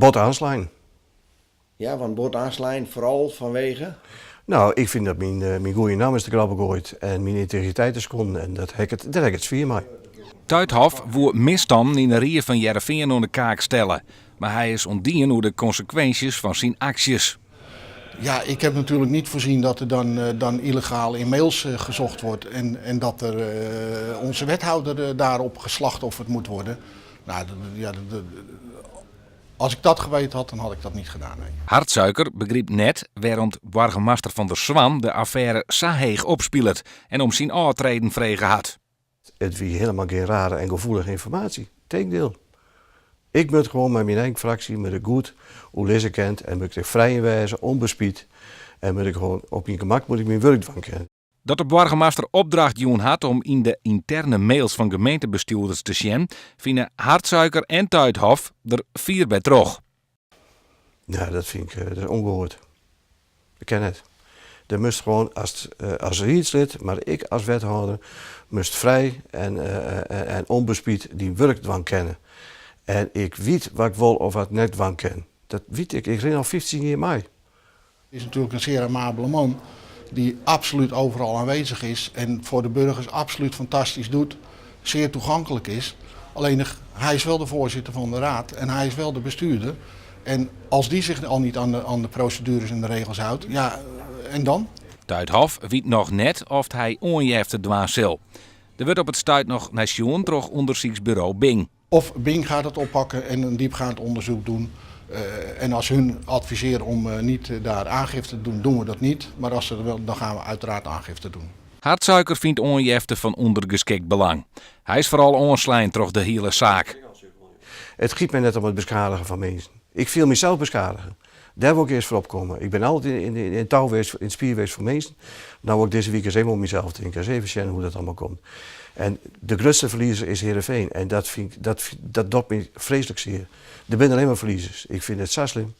Bot oanslein. Ja, want bot oanslein foaral fanwege? No, ik fyn dat myn goede namme is te grabbel goaid en myn yntegriteit is skonden en dat ha ik it, dêr ha ik it swier mei. Tuithof woe misstannen yn de rie fan Hearrenfean oan de kaak stelle, mar hy is ûntdien oer de konsekwinsjes fan syn aksjes. Ja, ik heb natuurlijk niet voorzien dat er dan, dan illegaal in mails gezocht wordt en, en dat er onze wethouder daarop geslachtofferd moet worden. Nou, ja, als ik dat geweten had, dan had ik dat niet gedaan. Nee. Hartsuiker begrypt net wêrom't boargemaster Van der Zwan de affêre sa heech opspilet en om syn ôftreden frege hat. It wie hielendal gjin rare en gefoelige ynformaasje. Tegendeel. Ik moat gewoan mei myn eigen fraksje moat ik goed oerlizze kind en moat ik der frij yn wêze, ûnbespied en moat ik gewoan op myn gemak moat ik myn wurk dwaan kinne. Dat de boargemaster opdracht jûn hat om yn de ynterne mails fan gemeentebestjoerders te sjen, fine Hartsuiker en Tuithof der fier by troch. Ja, dat fyn ik dat is ûngehoard. Dat kin net. Der moast gewoan as, as riedslid, mar ek as wethâlder, moast frij en, en ûnbespied dyn wurk dwaan kinne. En ik wit wat ik wol of wat net dwaan kin. Dat wit ik. Ik rin al 15 jier mei. Is natuurlijk een zeer amabele man die absoluut overal aanwezig is en voor de burgers absoluut fantastisch doet, zeer toegankelijk is. Alleen hij is wel de voorzitter van de raad en hij is wel de bestuurder. En als die zich al niet aan de procedures en de regels houdt, ja, en dan? Tuithof wit noch net oft hy oanjefte dwaan sil. Der wurdt op it stuit noch nei sjoen troch ûndersyksburo Bing. Of Bing gaat het oppakken en een diepgaand onderzoek doen. En als hun adviseren om niet daar aangifte te doen, doen we dat niet. Maar als ze dat wel, dan gaan we uiteraard aangifte doen. Hartsuiker fynt oanjefte fan ûndergeskikt belang. Hy is foaral oanslein troch de hiele saak. It giet my net om it beskadigen fan minsken. Ik fiel mysels beskadige. Dêr wol ik earst foar opkomme. Ik bin altyd yn yn tou west, yn it spier west foar minsken. No wol ik dizze wike ris even oan mysels tinke. Ris even sjen hoe't dat allegear komt. En de grutste ferliezer is Heerenveen. En dat fyn ik, dat, dat docht my freeslik sear. Der binne allinne mar ferliezers. Ik fyn it sa slim.